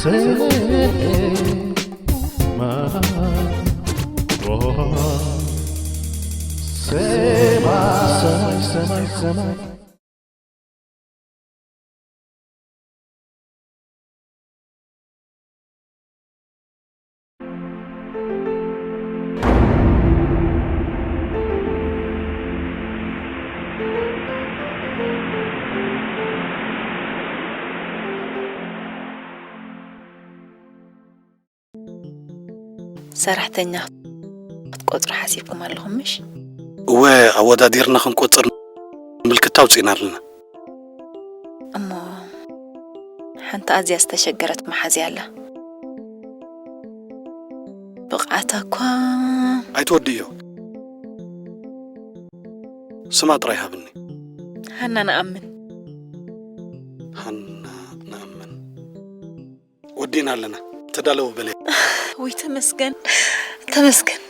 ሰማይ ሰማይ ሰማይ ሰማይ ሰራሕተኛ ክትቆጽሩ ሓሲብኩም ኣለኹም ምሽ? እወ ኣወዳዲርና ክንቆጽር ምልክት ኣውጺእና ኣለና። እሞ ሓንቲ ኣዝያ ዝተሸገረት መሓዝያ ኣላ። ብቕዓታ እኳ ኣይትወድእዮ። ስማ ጥራይ ሃብኒ። ሃና ንኣምን። ሃና ንኣምን። ወዲእና ኣለና። ተዳለዉ በለ። ወይ ተመስገን ተመስገን።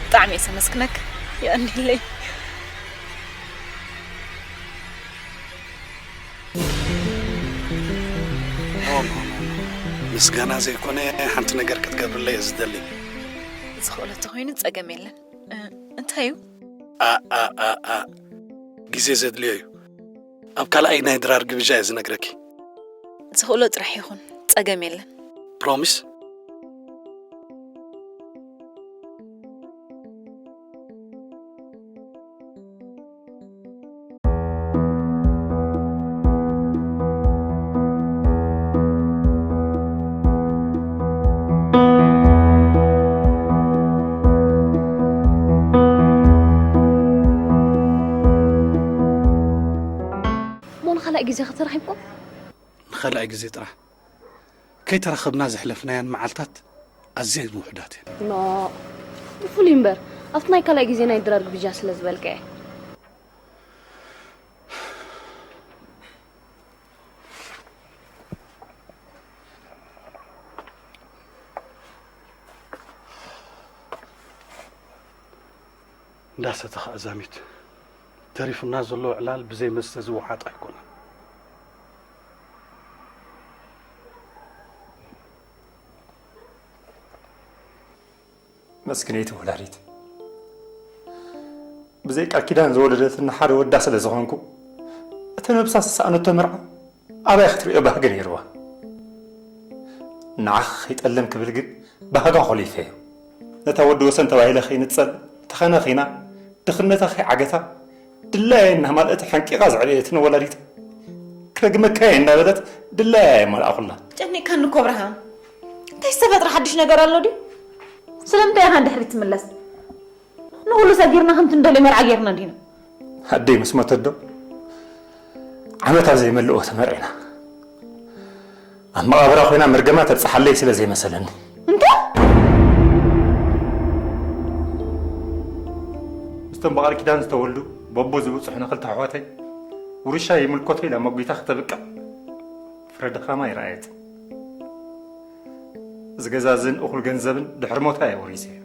ብጣዕሚ እየ ዘመስግነክ። የቀንለይ። ምስጋና ዘይኮነ ሓንቲ ነገር ክትገብርለይ እየ ዝደሊ። ዝኽእሎ ተኾይኑ ጸገም የለን። እ፣ እንታይ እዩ? ኣኣኣኣ ግዜ ዘድልዮ እዩ። ኣብ ካልኣይ ናይ ድራር ግብዣ እየ ዝነግረኪ። ዝኽእሎ ጥራሕ ይኹን፣ ጸገም የለን። ፕሮሚስ? እሞ ንኻልኣይ ግዜ ከተራኺብኩም? ንኻልኣይ ግዜ ጥራሕ። ከይተራኸብና ዘሕለፍናየን መዓልታት ኣዝየን ውሑዳት እየን። ኖ፣ ብፍሉይ እምበር ኣብቲ ናይ ካልኣይ ግዜ ናይ ድራር ግብዣ ስለ ዝበልካየ። እንዳሰተኻ ኣዛሚት ተሪፉና ዘሎ ዕላል ብዘይ መስተ ዝወሓጥ ኣይኮነን። መስክነይቲ ወላዲት ብዘይ ቃል ኪዳን ዝወለደትና ሓደ ወዳ ስለ ዝኾንኩ እቲ ነብሳ ዝሰኣነቶ መርዓ ኣባይ ክትሪኦ ባህጊ ነይርዋ። ንዓኺ ከይጠልም ክብል ግን ባህጋ ኮሊፈዮ። ነታ ወዲ ወሰን ተባሂለ ከይንጸል ተኸናኺና ድኽነታ ከይዓገታ ድላየይ እናማልአት ሓንቂቓ ዘዕበየትኒ ወላዲተይ ክረግመካ'የ እንዳበለት ድላያ የማልኣኹላ። ጨኒቕካኒ እኮ ኣብርሃም። እንታይ ዝተፈጥረ ሓድሽ ነገር ኣሎ ድዩ? ስለምንታይ ኢኻ ንድሕሪት ትምለስ? ንኹሉ ሰጊርና ከምቲ እንደልዮ መርዓ ጌርና እንዲና። ኣደይ ምስ ሞተት ዶ ዓመት ኣብ ዘይመልኦ ተመርዒና። ኣብ መቓብራ ኮይና መርገማ ተብጽሓለይ ስለ ዘይመሰለኒ። እንታይ? ምስቶም ብቓል ኪዳን ዝተወልዱ በቦ ዝበጽሑና ክልተ ኣሕዋተይ ውርሻ ይምልከቶ ኢላ መጒታ ክተብቅዕ ፍረ ድኻማ ኣይረኣየት። እዚ ገዛ እዝን እኹል ገንዘብን ድሕሪ ሞታ እየ ወሪሰዮ።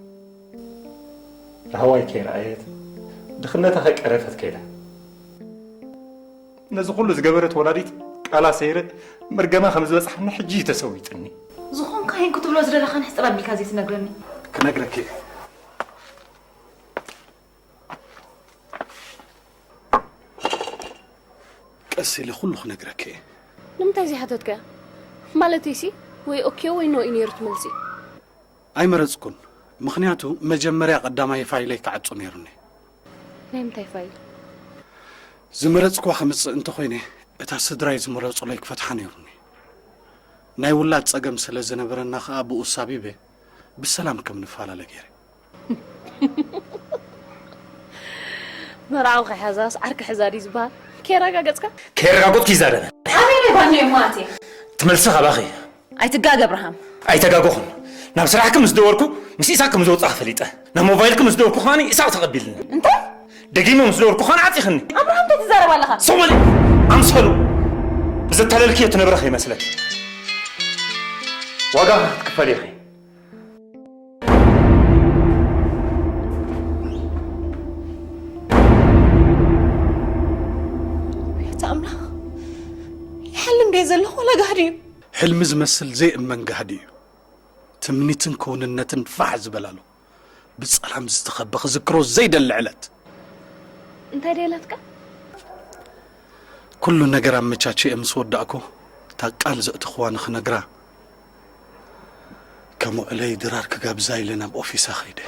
ራህዋይ ከይረኣየት ድኽነታ ከይቀረፈት ከይዳ። ነዚ ኩሉ ዝገበረት ወላዲት ቃላ ሰይረ መርገማ ከም ዝበጽሓኒ ሕጂ እዩ ተሰዊጥኒ። ዝኾንካይን ክትብሎ ዝደለኻ ንሕጽር ኣቢልካ ዘይትነግረኒ። ክነግረኪ እየ። ቀስ ኢለ ኩሉ ክነግረኪ እየ። ንምንታይ ዘይሓተትካያ? ማለተይሲ ወይ ኦኬ ወይ ኖ እዩ ነይሩ እቲ መልሲ። ኣይመረጽኩን፣ ምኽንያቱ መጀመርያ ቀዳማይ ፋይለይ ክዓጹ ነይሩኒ። ናይ ምንታይ ፋይል? ዝመረጽክዋ ከምጽእ እንተኾይነ እታ ስድራይ ዝመረጹለይ ክፈትሓ ነይሩኒ። ናይ ውላድ ጸገም ስለ ዝነበረና ከኣ ብኡ ሳቢበ ብሰላም ከም ንፈላለ ገይረ። መርዓዊ ከይሓዛስ ዓርኪ ሕዛ ድዩ ዝበሃል? ከየረጋገጽካ? ከየረጋገጽኩ ይዛረበ። ኣበይ ናይ ባኒ እሞ ኣትየ? ትመልሲ ካባኺ እያ። ኣይትጋገ ኣብርሃም። ኣይተጋገኹን። ናብ ስራሕኪ ምስ ደወልኩ ምስ ኢሳቅ ከም ዝወጻኺ ፈሊጠ። ናብ ሞባይልኪ ምስ ደወልኩ ከማኒ ኢሳቅ ተቐቢልኒ። እንታይ? ደጊመ ምስ ደወልኩ ከማኒ ዓጺኽኒ። ኣብርሃም እንታይ ትዛረብ ኣለኻ? ስቕ በሊ ኣምሰሉ። ዘታለልክዮ ትነብረ ከይመስለኪ። ዋጋ ክትክፈሊ ኢኺ። ኣቤት ኣምላኽ፣ ይሓልም ድየ ዘለኹ ወላ ጋህዲ እዩ? ሕልሚ ዝመስል ዘይእመን ጋህዲ እዩ። ትምኒትን ክውንነትን ፋሕ ዝበላሉ፣ ብጸላም ዝተኸበ ክዝክሮ ዘይደሊ ዕለት። እንታይ ደለትካ? ኩሉ ነገር ኣመቻችየ ምስ ወዳእኩ፣ እታ ቃል ዘእተኽዋ ንኽነግራ፣ ከም ውዕለይ ድራር ክጋብዛ ኢለ ናብ ኦፊሳ ኸይደ።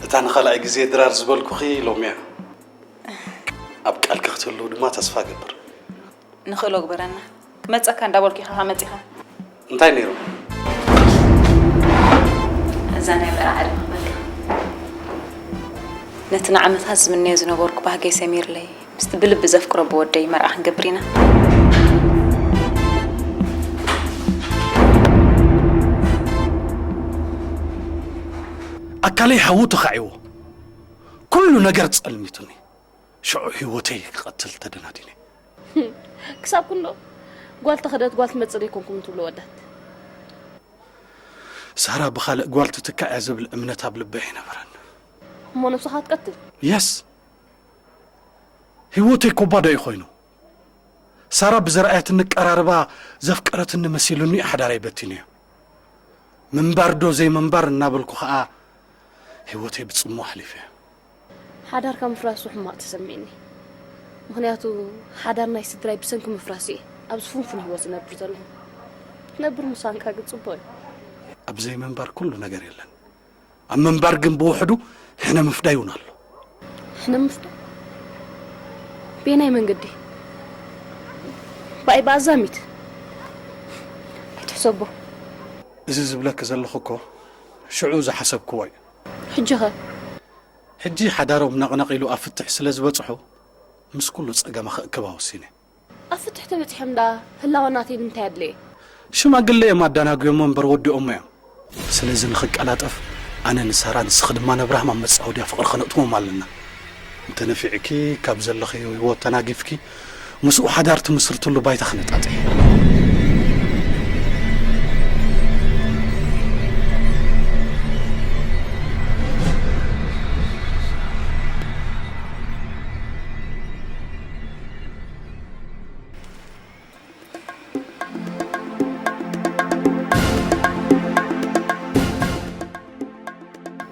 እታ ንኻልኣይ ግዜ ድራር ዝበልኩኺ ሎሚ እያ። ኣብ ቃልኪ ክትህልው ድማ ተስፋ እገብር። ንኽእሎ ግበረና። ክመጸካ እንዳበልኩ ኢኻ መጺኻ። እንታይ ነይሩ? እዛ ናይ መርዓ ዕድመ ክበልካ። ነቲ ንዓመታት ዝምነዮ ዝነበርኩ ባህገይ ሰሚርለይ፣ ምስቲ ብልቢ ዘፍቅሮ ብወደይ መርዓ ክንገብር ኢና። ኣካለይ ሓዊ ተኻዒዎ፣ ኩሉ ነገር ጸልሚቱኒ። ሽዑ ህይወተይ ክቐትል ተደናዲነ። ክሳብ ክንዶ ጓል ተኸደት ጓል ትመጽእ ዘይኮንኩም ትብሉ ወዳት። ሳራ ብኻልእ ጓል ትትካእ እያ ዝብል እምነት ኣብ ልበይ ኣይነበረን። እሞ ነብስኻ ትቀትል? የስ፣ ህይወተይ ኮባዶ እዩ ኮይኑ። ሳራ ብዘርኣየትኒ ቀራርባ ዘፍቀረትኒ መሲሉኒ ሓዳረይ በቲነዮ። ምንባር ዶ ዘይምንባር እናበልኩ ኸኣ ህይወተይ ብጽሞ ኣሕሊፈ። ሓዳርካ ምፍራሱ ሕማቕ ተሰሚዕኒ። ምኽንያቱ ሓዳር ናይ ስድራይ ብሰንኪ ምፍራሱ እየ ኣብዚ ፍንፉን ህይወት ዝነብር ዘለኹ። ክትነብር ምሳንካ ግን ጽቡቕ እዩ። ኣብ ዘይምንባር ኩሉ ነገር የለን። ኣብ ምንባር ግን ብውሕዱ ሕነ ምፍዳይ እውን ኣሎ። ሕነ ምፍዳይ? በየናይ መንገዲ? ብኣይ ብኣዛሚት? ኣይትሕሰቦ። እዚ ዝብለኪ ዘለኹ እኮ ሽዑ ዝሓሰብክዎ እዩ። ሕጂኸ? ሕጂ ሓዳሮም ነቕነቕ ኢሉ ኣብ ፍትሕ ስለ ዝበጽሑ ምስ ኩሉ ጸገማ ክእክባ ወሲነ። ኣብ ፍትሕ ተበጺሖም ደኣ ህላወ ናተይ ንምንታይ ኣድለየ? ሽማግለ እዮም ኣዳናጉዮሞ እምበር ወዲኦሞ እዮም። ስለዚ ንኽቀላጠፍ ኣነ ንሳራ ንስኺ ድማ ነብርሃም ኣብ መጻወድያ ፍቕሪ ከነእትዎም ኣለና። እንተ ነፊዕኪ ካብ ዘለኽዮ ህይወት ተናጊፍኪ ምስኡ ሓዳር ትምስርትሉ ባይታ ክነጣጥሕ።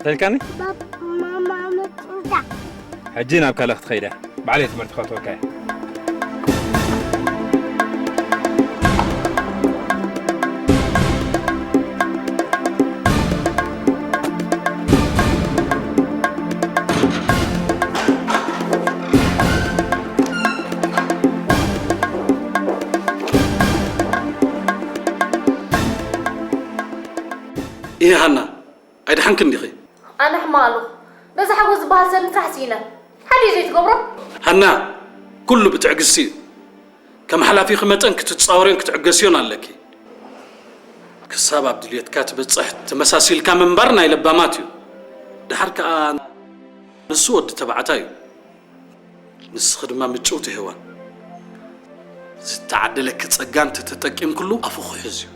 ተልካኒ? ማማ መጡታ። ሕጂ ናብ ካልእ ክትኸይደ ባዕለይ ትምህርቲ ከእትወካ እየ። እየ ሃና፣ ኣይደሓንክን ዲኺ? ኣነ ሕማቕ ኣለኹ። በዚ ሓጎስ ዝበሃል ሰብ ምስራሕ ስኢነ። ሓዲኡ ዘይትገብሮ? ሃና፣ ኩሉ ብትዕግስቲ እዩ። ከም ሓላፊኺ መጠን ክትጻወርዮን ክትዕገስዮን ኣለኪ። ክሳብ ኣብ ድልየትካ ትበጽሕ ተመሳሲልካ ምንባር ናይ ለባማት እዩ። ደሓር ከኣ ንሱ ወዲ ተባዕታይ እዩ። ንስኺ ድማ ምጭውቲ ሄዋን። ዝተዓደለኪ ጸጋ እንተተጠቂምክሉ ኣፉ ክሕዝ እዩ።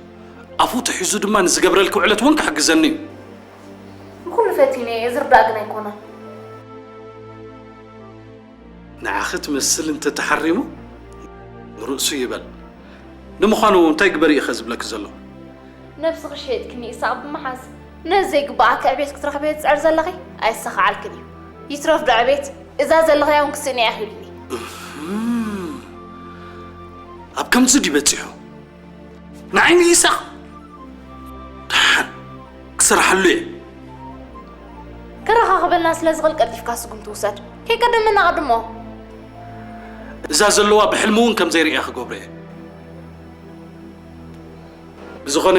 ኣፉ ተሒዙ ድማ ንዝገብረልኪ ውዕለት እውን ክሕግዘኒ እዩ። ንኹሉ ፈቲነ እየ፣ ዝርዳእ ግን ኣይኮነን። ንዓኺ ትመስል እንተተሓሪሙ ንርእሱ ይበል። ንምዃኑ እንታይ ግበሪ ኢኸ ዝብለኪ ዘሎ? ነብስኺ ሸይጥኪ ንኢሳቕ ብምሓዝ ነዚ ዘይግብኣኪ ዕቤት ክትረኽብዮ ትጽዕሪ ዘለኺ ኣይሳኻዓልክን እዩ። ይትረፍ ዶ ዕቤት፣ እዛ ዘለኽያ እውን ክስእን እየ ኢኺ ኢሉኒ። ኣብ ከምዚ ድዩ በጺሑ? ንዓይ ንኢሳቕ ደሓን ክሰርሓሉ እየ። ከረኻኽበልና ስለ ዝኽእል ቀልጢፍካ ስጉምቲ ውሰድ። ከይቀደመና ኣቐድሞ። እዛ ዘለዋ ብሕልሚ እውን ከም ዘይርእያ ክገብሮ እየ። ብዝኾነ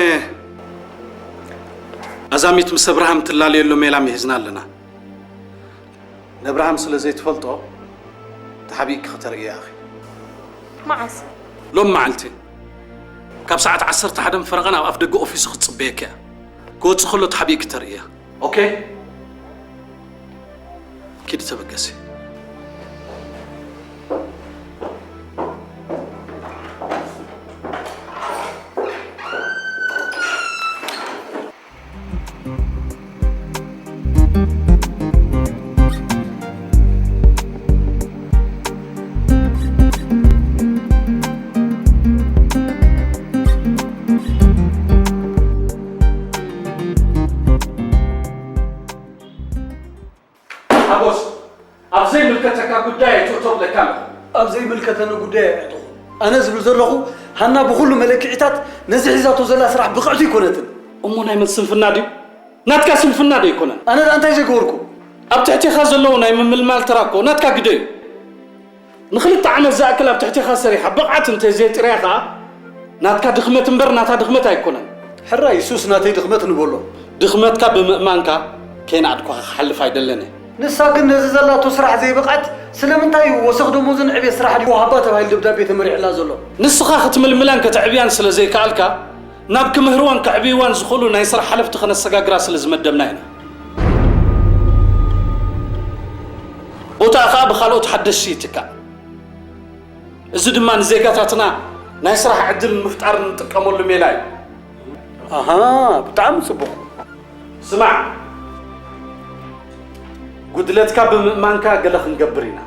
ኣዛሚት ምስ ኣብርሃም ትላለየሉ ሜላ ምሂዝና ኣለና። ነብርሃም ስለ ዘይትፈልጦ ተሓቢእኪ ክተርእያ ኢኺ። መዓስ? ሎም መዓልቲ ካብ ሰዓት ዓሰርተ ሓደ ፈረቓን ኣብ ኣፍ ደገ ኦፊሱ ክትጽበየኪ እያ። ክወጽእ ከሎ ተሓቢእኪ ተርእያ። ኦኬ? ኪዲ ተበገሲ። ከተነ ጉዳይ ኣይዕጥኹ። ኣነ ዝብል ዘለኹ፣ ሃና ብኹሉ መለክዒታት ነዚ ሒዛቶ ዘላ ስራሕ ብቕዕቲ ኣይኮነትን። እሞ ናይ መን ስንፍና ድዩ? ናትካ ስንፍና ዶ ኣይኮነን? ኣነ ደኣ እንታይ ዘይገበርኩ? ኣብ ትሕቴኻ ዘለዉ ናይ ምምልማል ተራ እኮ ናትካ ግደ እዩ። ንኽልተ ዓመት ዝኣክል ኣብ ትሕቴኻ ሰሪሓ ብቕዓት እንተ ዘየጥርያ ኸኣ ናትካ ድኽመት እምበር ናታ ድኽመት ኣይኮነን። ሕራይ እሱስ ናተይ ድኽመት ንበሎ። ድኽመትካ ብምእማንካ ከይነኣድኩኻ ክሓልፍ ኣይደልን እየ። ንሳ ግን ነዚ ዘላቶ ስራሕ ዘይብቕዓት ስለምንታይ እዩ ወሰኽ ደሞዝን ዕቤት ስራሕ ድዩ ወሃባ ተባሂሉ ደብዳቤ ተመሪዕላ ዘሎ? ንስኻ ክትምልምላን ከተዕብያን ስለ ዘይከኣልካ ናብ ክምህርዋን ከዕብይዋን ዝኽእሉ ናይ ስራሕ ሓለፍቲ ከነሰጋግራ ስለ ዝመደብና ኢና። ቦታኣ ኸኣ ብኻልኦት ሓደሽቲ ይትካእ። እዚ ድማ ንዜጋታትና ናይ ስራሕ ዕድል ንምፍጣር እንጥቀመሉ ሜላ እዩ። ኣሃ፣ ብጣዕሚ ጽቡቕ። ስማዕ፣ ጉድለትካ ብምእማንካ ገለ ክንገብር ኢና።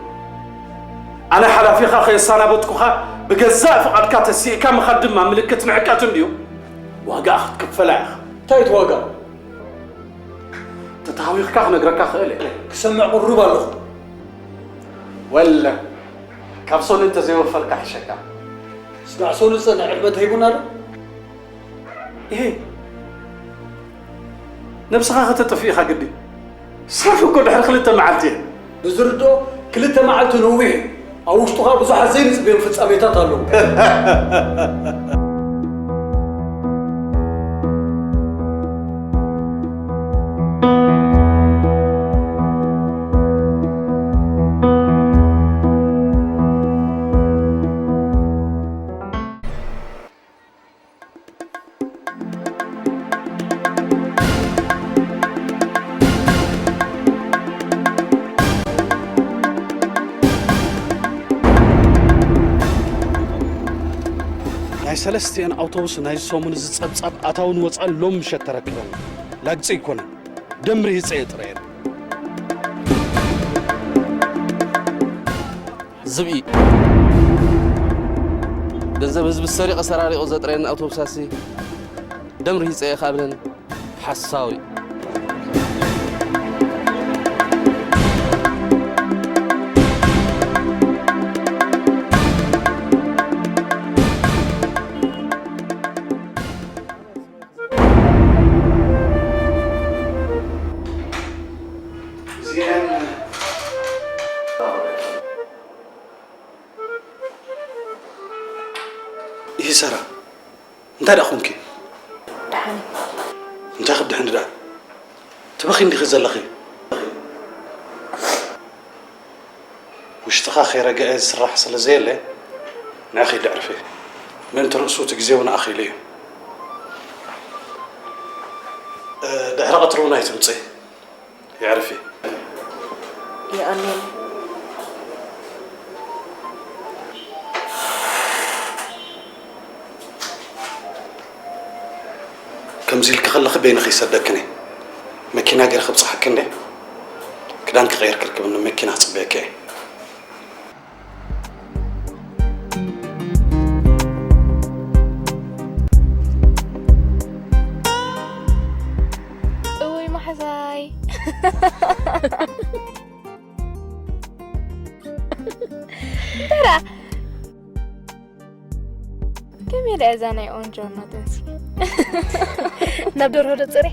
ኣነ ሓላፊኻ ከየሰናበትኩኻ ብገዛእ ፍቓድካ ተሲእካ ምኻድ ድማ ምልክት ንዕቀት እንድዩ። ዋጋኣ ክትክፈላ ኢኻ። እንታይ እቲ ዋጋ? ተተሃዊኽካ ክነግረካ ክእል እየ። ክሰምዕ ቅሩብ ኣለኹ። ወለ፣ ካብ ሶኒ እንተዘይወፈልካ ሕሸካ። ስጋዕ ሶኒ ዝጸንሕ ዕድመ ተሂቡና ዶ? እሄ፣ ነብስኻ ከተጥፍእ ኢኻ ግዲ። ስራሕ እኮ ድሕሪ ክልተ መዓልቲ እየ። ብዝርድኦ ክልተ መዓልቲ ነዊሕ እዩ። ኣብ ውሽጡ ኸኣ ብዙሓት ዘይንጽበዮም ፍጻሜታት ኣለዉ። ናይ ሰለስቲኤን ኣውቶቡስ ናይዚ ሰሙን እዚ ጸብጻብ ኣታውን ወጻእን ሎም ምሸት ተረኪበን። ላግጺ ኣይኮነን፣ ደም ርሂጸ እየ ጥረ እየን። ዝብኢ። ገንዘብ ህዝቢ ሰሪቐ ሰራሪቑ ዘጥረየኒ ኣውቶቡሳሲ ደም ርሂጸ እየ ካብለን ሓሳዊ። ይህ ሰራ እንታይ ደኣ ኾንኪ? ደሓን። እንታይ ክትድሕኒ ደኣ? ትበኺ እንዲኺ ዘለኺ። ውሽጥኻ ከይረገአ ዝስራሕ ስለ ዘየለ ንዕኺ ድዕርፊ። ምእንቲ ርእሱ እቲ ግዜ እውን ኣኺሉ እዩ። እ፣ ድሕሪ ቀትሪ እውን ኣይትምጽኢ። የዕርፊ። የቐንየለይ። ከምዚ ኢልኪ ከለኺ በይንኺ ይሰደክን እየ። መኪና ገይረ ከብጽሓኪ እንደ ክዳን ክቕይር ክርክብኒ መኪና ክጽበየኪ እየ። እውይ መሓዛይ። እንታይ ደኣ? ከመይ ደኣ እዛ ናይ ኦንጆርኖ ጥንሲ? ናብ ደርሆ ዶ ጽሬ?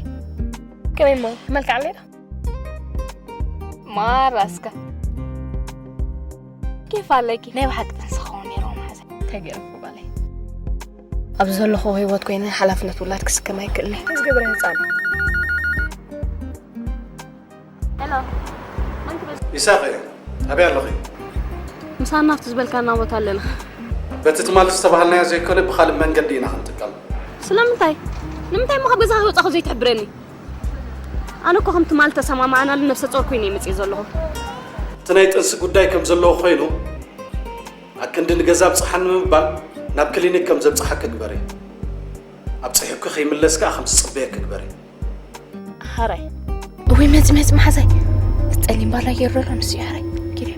ከመይ እሞ፣ መልክዕ ኣለይ ዶ? ማራ እስከ። ኬፍ ኣለኪ። ናይ ብሓቂ ጥንሲ ክኸውን ነይርዎ መሓዛይ። እንታይ ገይረኩ ጓለይ? ኣብ ዘለኹ ህይወት ኮይነ ሓላፍነት ውላድ ክስከም ኣይክእልን እየ። እንታይ ዝገበረ ህፃን? ሄሎ። መን ክብል? ይሳቕ እየ። ኣበይ ኣለኺ? ምሳና ኣብቲ ዝበልካና ቦታ ኣለና። በቲ ትማሊ ዝተባሃልናዮ ዘይኮነ ብኻልእ መንገዲ ኢና ክንጥቀም። ስለምንታይ? ንምንታይ እሞ ካብ ገዛኻ ከይወጻኹ ዘይትሕብረኒ? ኣነ እኮ ከም ትማሊ ተሰማማዕናሉ ነብሰ ጾር ኮይነ እየ መጺኤ ዘለኹ። እቲ ናይ ጥንሲ ጉዳይ ከም ዘለዎ ኮይኑ ኣክንዲ ንገዛ ኣብጽሓኒ ምባል ናብ ክሊኒክ ከም ዘብጽሓኪ ግበሪ። ኣብጺሑኪ ከይምለስ ከኣ ከም ዝጽበየኪ ግበሪ። ሓራይ። እውይ፣ መጺ፣ መጺ፣ መሓዛይ። ጸሊም ባላ ገይሩ ዘሎ ንሱ እዩ፣ ሓራይ። ኪደ።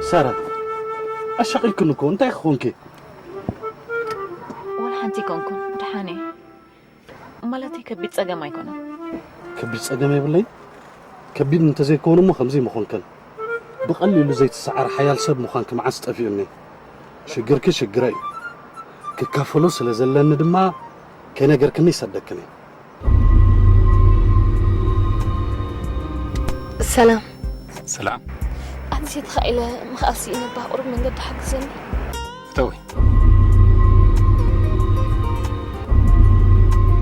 ሳራ፣ ኣሻቒልክኒ እኮ፣ እንታይ ክኾንኪ? እንቲ ኮንኩን ድሓን እየ። ማለተይ ከቢድ ጸገም ኣይኮነን። ከቢድ ጸገም የብለይ። ከቢድ እንተዘይከውን እሞ ከምዚ ምኾንከን። ብቐሊሉ ዘይትሰዓር ሓያል ሰብ ምዃንኪ መዓስ ጠፊኡኒ። ሽግርኪ ሽግረይ እዩ። ክካፈሎ ስለ ዘለኒ ድማ ከይነገርክኒ ይሰደክን እየ። ሰላም። ሰላም። ኣንሴ ተኻኢለ ምኽኣል ስኢነ እባ ቁሩብ መንገዲ ሓግዘኒ። እተዊ።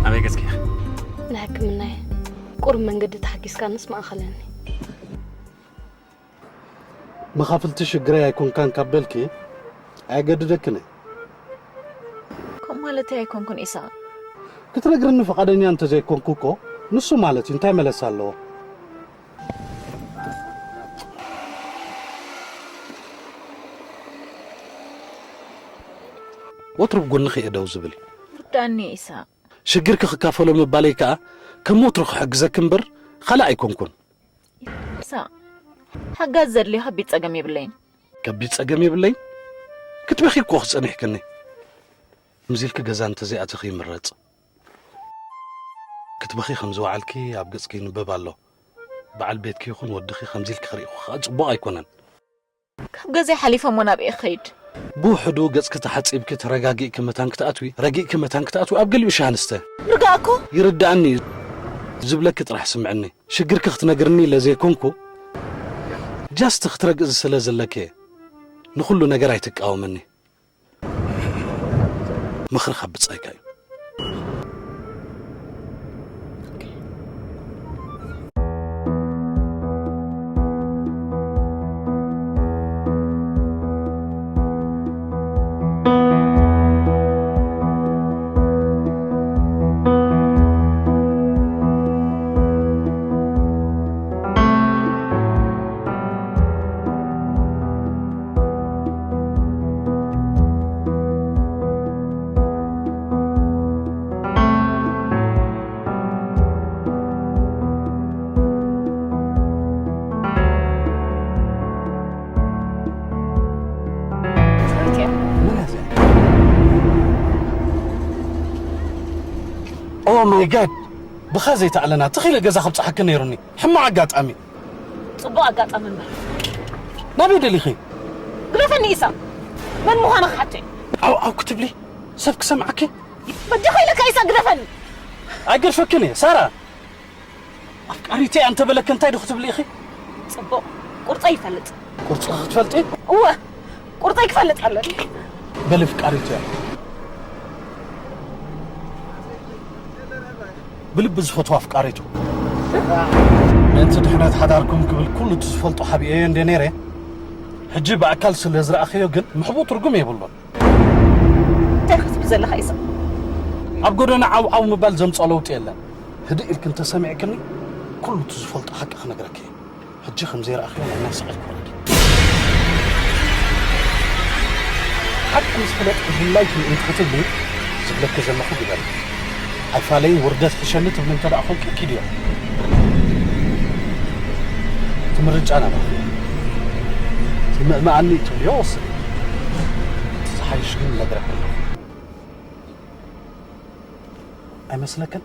ኣበይ ገጽኪ ኢኺ? ንሕክምና እየ። ቁሩብ መንገዲ ተሓጊዝካንስ ማእኸለኒ። መኻፍልቲ ሽግረይ ኣይኮንካን ካብ በልኪ ኣየገድደክን እየ። ከምኡ ማለተይ ኣይኮንኩን ኢሳቕ። ክትነግርኒ ፍቓደኛ እንተዘይኮንኩ እኮ ንሱ ማለት እዩ እንታይ መለሳ ኣለዎ? ወትሩ ብጎንኺ እየ ደው ዝብል። ርዳእኒ ኢሳቕ። ሽግርኪ ክካፈሎ ምባለይ ከኣ ከም ወትሩ ክሕግዘኪ እምበር ካልእ ኣይኮንኩን። ኢሳቕ፣ ሓጋዝ ዘድልዮ ከቢድ ጸገም የብለይን። ከቢድ ጸገም የብለይን። ክትበኺ እኮ ክጸኒሕክኒ። ከምዚ ኢልኪ ገዛ እንተዘይኣተኺ ይምረጽ። ክትበኺ ከም ዝወዓልኪ ኣብ ገጽኪ ይንበብ ኣሎ። በዓል ቤትኪ ይኹን ወድኺ ከምዚ ኢልኪ ክርእይኹ ከኣ ጽቡቕ ኣይኮነን። ካብ ገዛይ ሓሊፈ እሞ ናበይ ክኸይድ? ብውሕዱ ገጽኪ ተሓጺብኪ ተረጋጊእኪ መታን ክትኣትዊ፣ ረጊእኪ መታን ክትኣትዊ ኣብ ገሊኡ ሻንስተ። ርግኣኮ? ይርድኣኒ እዩ። ዝብለኪ ጥራሕ ስምዕኒ። ሽግርኪ ክትነግርኒ ኢለ ዘይኮንኩ just ክትረግእ ስለ ዘለኪ እየ። ንኹሉ ነገር ኣይትቃወምኒ። ምኽሪ ካብ ብጻይካ እዩ። Oh my god! ብኻ ዘይተኣለና ተኺለ ገዛ ከብጽሓኪ ነይሩኒ። ሕማቕ ኣጋጣሚ። ጽቡቕ ኣጋጣሚ እምበር። ናበይ ደሊኺ? ግደፈኒ ኢሳቕ። መን ምዃነ ክሓቶ እየ። ዓው ዓው ክትብሊ ሰብ ክሰምዓኪ? በጃኻ ኢለካ ኢሳቕ ግደፈኒ። ኣይገድፈክን እየ ሳራ። ኣፍቃሪተይ እያ እንተበለኪ እንታይ ዶ ክትብሊ ኢኺ? ጽቡቕ። ቁርጸይ ይፈልጥ። ቁርጽኺ ክትፈልጢ? እወ። ቁርጸይ ክፈልጥ ኣለኒ። በሊ ኣፍቃሪተይ እያ። ብልቢ ዝፈትዋ ኣፍቃሪቱ። ምእንቲ ድሕነት ሓዳርኩም ክብል ኩሉ እቲ ዝፈልጦ ሓቢኤዮ እንደ ነይረ፣ ሕጂ ብኣካል ስለ ዝረኣኸዮ ግን ምሕቡ ትርጉም የብሉን። እንታይ ክትብል ዘለኻ ኢሳቕ? ኣብ ጎደና ዓው ዓው ምባል ዘምጽኦ ለውጢ የለን። ህድእ ኢልኪ እንተሰሚዕክኒ ኩሉ እቲ ዝፈልጦ ሓቂ ክነግረኪ እየ። ሕጂ ከም ዘይረኣኽዮ ናይ ናይ ስቓይ ክወረድ እዩ። ሓቂ ምስ ፈለጥኪ ድላይኪ ምእንቲ ክትብሊ ዝብለኪ ዘለኹ ግበሪ። ኣይፋለይን ውርደት ሕሸኒ ትብሊ እንተ ደኣ ኾንኪ ኪድዮ። እቲ ምርጫ ናባኺ እዩ። ትምእምኣኒ ትብልዮ ወስኒ። እቲ ዝሓይሽ ግን እነግረኪ ኣለኹ። ኣይመስለክን?